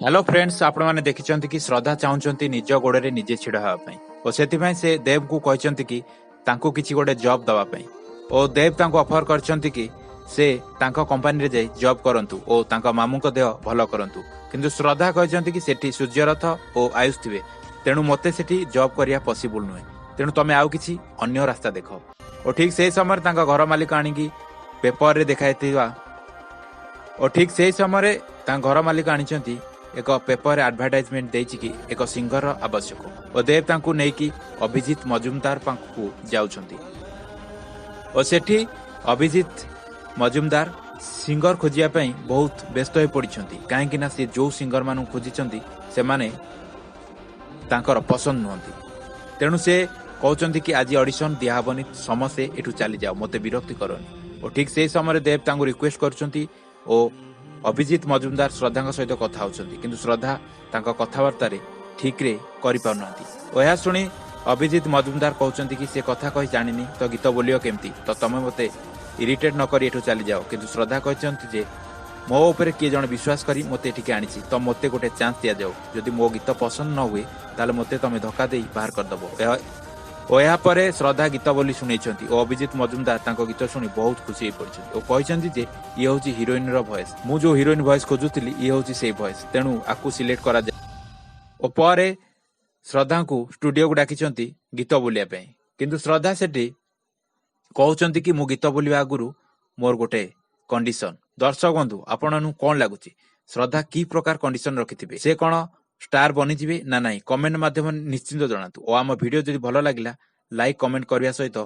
Hello friends, ଆପଣମାନେ ଦେଖିଛନ୍ତି କି ଶ୍ରଦ୍ଧା ଚାହୁଁଛନ୍ତି ନିଜ ଗୋଡ଼ରେ ନିଜେ ଛିଡ଼ା ହେବା ପାଇଁ ଓ ସେଥିପାଇଁ ସେ ଦେବଙ୍କୁ କହିଛନ୍ତି କି ତାଙ୍କୁ କିଛି ଗୋଟେ ଜବ୍ ଦେବା ପାଇଁ ଓ ଦେବ ତାଙ୍କୁ ଅଫର କରିଛନ୍ତି କି ସେ ତାଙ୍କ କମ୍ପାନୀରେ ଯାଇ ଜବ୍ କରନ୍ତୁ ଓ ତାଙ୍କ ମାମୁଙ୍କ ଦେହ ଭଲ କରନ୍ତୁ। କିନ୍ତୁ ଶ୍ରଦ୍ଧା କହିଛନ୍ତି କି ସେଠି ସୂର୍ଯ୍ୟରଥ ଓ ଆୟୁଷ ଥିବେ, ତେଣୁ ମୋତେ ସେଠି ଜବ୍ କରିବା ପସିବୁଲ୍ ନୁହେଁ, ତେଣୁ ତମେ ଆଉ କିଛି ଅନ୍ୟ ରାସ୍ତା ଦେଖ। ଓ ଠିକ୍ ସେଇ ସମୟରେ ତାଙ୍କ ଘର ମାଲିକ ଆଣିକି ପେପରରେ ଦେଖାଇଥିବା ଓ ଠିକ୍ ସେଇ ସମୟରେ ତାଙ୍କ ଘର ମାଲିକ ଆଣିଛନ୍ତି ଏକ ପେପରରେ ଆଡଭର୍ଟାଇଜମେଣ୍ଟ ଦେଇଛି କି ଏକ ସିଙ୍ଗରର ଆବଶ୍ୟକ ଓ ଦେବ ତାଙ୍କୁ ନେଇକି ଅଭିଜିତ ମଜୁମଦାର ପାଖକୁ ଯାଉଛନ୍ତି ଓ ସେଠି ଅଭିଜିତ ମଜୁମଦାର ସିଙ୍ଗର ଖୋଜିବା ପାଇଁ ବହୁତ ବ୍ୟସ୍ତ ହୋଇ ପଡ଼ିଛନ୍ତି, କାହିଁକି ନା ସେ ଯେଉଁ ସିଙ୍ଗରମାନଙ୍କୁ ଖୋଜିଛନ୍ତି ସେମାନେ ତାଙ୍କର ପସନ୍ଦ ନୁହନ୍ତି। ତେଣୁ ସେ କହୁଛନ୍ତି କି ଆଜି ଅଡିସନ ଦିଆହବନି, ସମସ୍ତେ ଏଠୁ ଚାଲିଯାଅ, ମୋତେ ବିରକ୍ତି କରନି। ଓ ଠିକ୍ ସେଇ ସମୟରେ ଦେବ ତାଙ୍କୁ ରିକ୍ୱେଷ୍ଟ କରୁଛନ୍ତି ଓ ଅଭିଜିତ ମଜୁମଦାର ଶ୍ରଦ୍ଧାଙ୍କ ସହିତ କଥା ହେଉଛନ୍ତି, କିନ୍ତୁ ଶ୍ରଦ୍ଧା ତାଙ୍କ କଥାବାର୍ତ୍ତାରେ ଠିକ୍ରେ କରିପାରୁନାହାନ୍ତି। ଓ ଏହା ଶୁଣି ଅଭିଜିତ ମଜୁମଦାର କହୁଛନ୍ତି କି ସେ କଥା କହି ଜାଣିନି ତ ଗୀତ ବୋଲିବ କେମିତି, ତ ତମେ ମୋତେ ଇରିଟେଟ୍ ନ କରି ଏଠୁ ଚାଲିଯାଅ। କିନ୍ତୁ ଶ୍ରଦ୍ଧା କହିଛନ୍ତି ଯେ ମୋ ଉପରେ କିଏ ଜଣେ ବିଶ୍ୱାସ କରି ମୋତେ ଏଠିକି ଆଣିଛି, ତ ମୋତେ ଗୋଟେ ଚାନ୍ସ ଦିଆଯାଉ, ଯଦି ମୋ ଗୀତ ପସନ୍ଦ ନ ହୁଏ ତାହେଲେ ମୋତେ ତମେ ଧକ୍କା ଦେଇ ବାହାର କରିଦେବ। ଓ ଏହାପରେ ଶ୍ରଦ୍ଧା ଗୀତ ବୋଲି ଶୁଣେଇଛନ୍ତି ଓ ଅଭିଜିତ ମଜୁମଦାର ତାଙ୍କ ଗୀତ ଶୁଣି ବହୁତ ଖୁସି ହୋଇପଡ଼ିଛନ୍ତି ଓ କହିଛନ୍ତି ଯେ ଇଏ ହେଉଛି ହିରୋଇନର ଭଏସ୍, ମୁଁ ଯେଉଁ ହିରୋଇନ ଭଏସ୍ ଖୋଜୁଥିଲି ଇଏ ହେଉଛି ସେଇ ଭଏସ୍, ତେଣୁ ଆକୁ ସିଲେକ୍ଟ କରାଯାଏ। ଓ ପରେ ଶ୍ରଦ୍ଧାଙ୍କୁ ଷ୍ଟୁଡିଓକୁ ଡାକିଛନ୍ତି ଗୀତ ବୋଲିବା ପାଇଁ, କିନ୍ତୁ ଶ୍ରଦ୍ଧା ସେଠି କହୁଛନ୍ତି କି ମୁଁ ଗୀତ ବୋଲିବା ଆଗରୁ ମୋର ଗୋଟେ କଣ୍ଡିସନ। ଦର୍ଶକ ବନ୍ଧୁ, ଆପଣଙ୍କୁ କ'ଣ ଲାଗୁଛି ଶ୍ରଦ୍ଧା କି ପ୍ରକାର କଣ୍ଡିସନ ରଖିଥିବେ? ସେ କ'ଣ ଷ୍ଟାର ବନିଯିବେ ନା ନାହିଁ? କମେଣ୍ଟ ମାଧ୍ୟମରେ ନିଶ୍ଚିତ ଜଣାନ୍ତୁ ଓ ଆମ ଭିଡ଼ିଓ ଯଦି ଭଲ ଲାଗିଲା ଲାଇକ୍ କମେଣ୍ଟ କରିବା ସହିତ